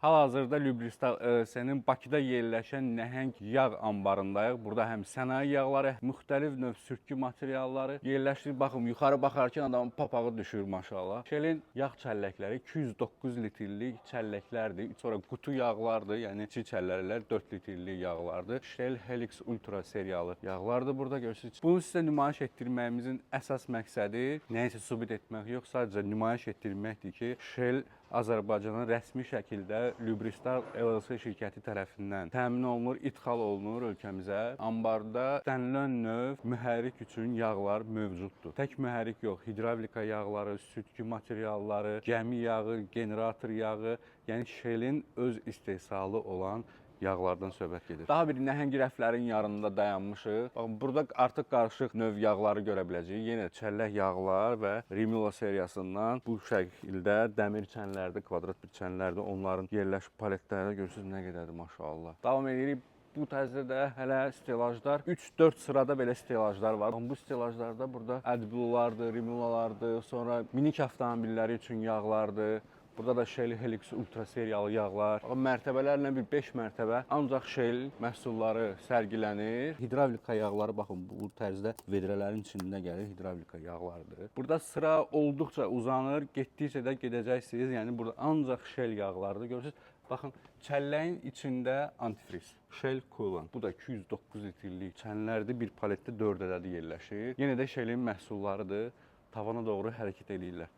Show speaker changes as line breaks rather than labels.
Hal-hazırda Lubristar LLC-nin Bakıda yerləşən nəhəng yağ anbarındayıq. Burada həm sənaye yağları, müxtəlif növ sürtkü materialları yerləşir. Baxın, yuxarı baxarkən adamın papağı düşür maşallah. Shell-in yağ çəlləkləri 209 litrlik çəlləklərdir. Sonra qutu yağlardır, yəni kiçik çəlləklər 4 litrlik yağlardır. Shell Helix Ultra seriyalı yağlardır burada görürsünüz. Bunu sizə nümayiş etdirməyimizin əsas məqsədi nəyisə sübut etmək yox, sadəcə nümayiş etdirməkdir ki, Shell Azərbaycana rəsmi şəkildə Lubristar LLC şirkəti tərəfindən təmin olunur, idxal olunur ölkəmizə. Anbarda istənilən növ mühərrik üçün yağlar mövcuddur. Tək mühərrik yox, hidravlika yağları, sürtkü materialları, gəmi yağı, generator yağı, yəni Shell-in öz istehsalı olan yağlardan söhbət gedir. Daha bir nəhəng rəflərin yanında dayanmışıq. Baxın, burada artıq qarışıq növ yağları görə biləcəyik. Yenə çəllək yağlar və Rimula seriyasından bu şəkildə dəmir çənlərdə, kvadrat bir çənlərdə onların yerləşib paletlərdə görürsüz nə qədərdir maşallah. Davam edirik. Bu tərzdə də hələ stelajlar 3-4 sırada belə stelajlar var. Baxın, bu stelajlarda burada AdBlue-lardır, Rimulalardır, sonra minik avtomobilləri üçün yağlardır. Burada da Shell Helix Ultra seriyalı yağlar. Baxın, mərtəbələrlə bir 5 mərtəbə ancaq Shell məhsulları sərgilənir. Hidravlika yağları baxın bu tərzdə vedrələrin içində gəlir hidravlika yağlardır. Burada sıra olduqca uzanır, getdikcə də gedəcəksiniz. Yəni burada ancaq Shell yağlarıdır. Görürsüz? Baxın, çəlləyin içində antifriz. Shell Coolant. Bu da 209 litrlik çənlərdir. Bir paletdə 4 ədədi yerləşir. Yenə də Shell-in məhsullarıdır. Tavana doğru hərəkət eləyirlər.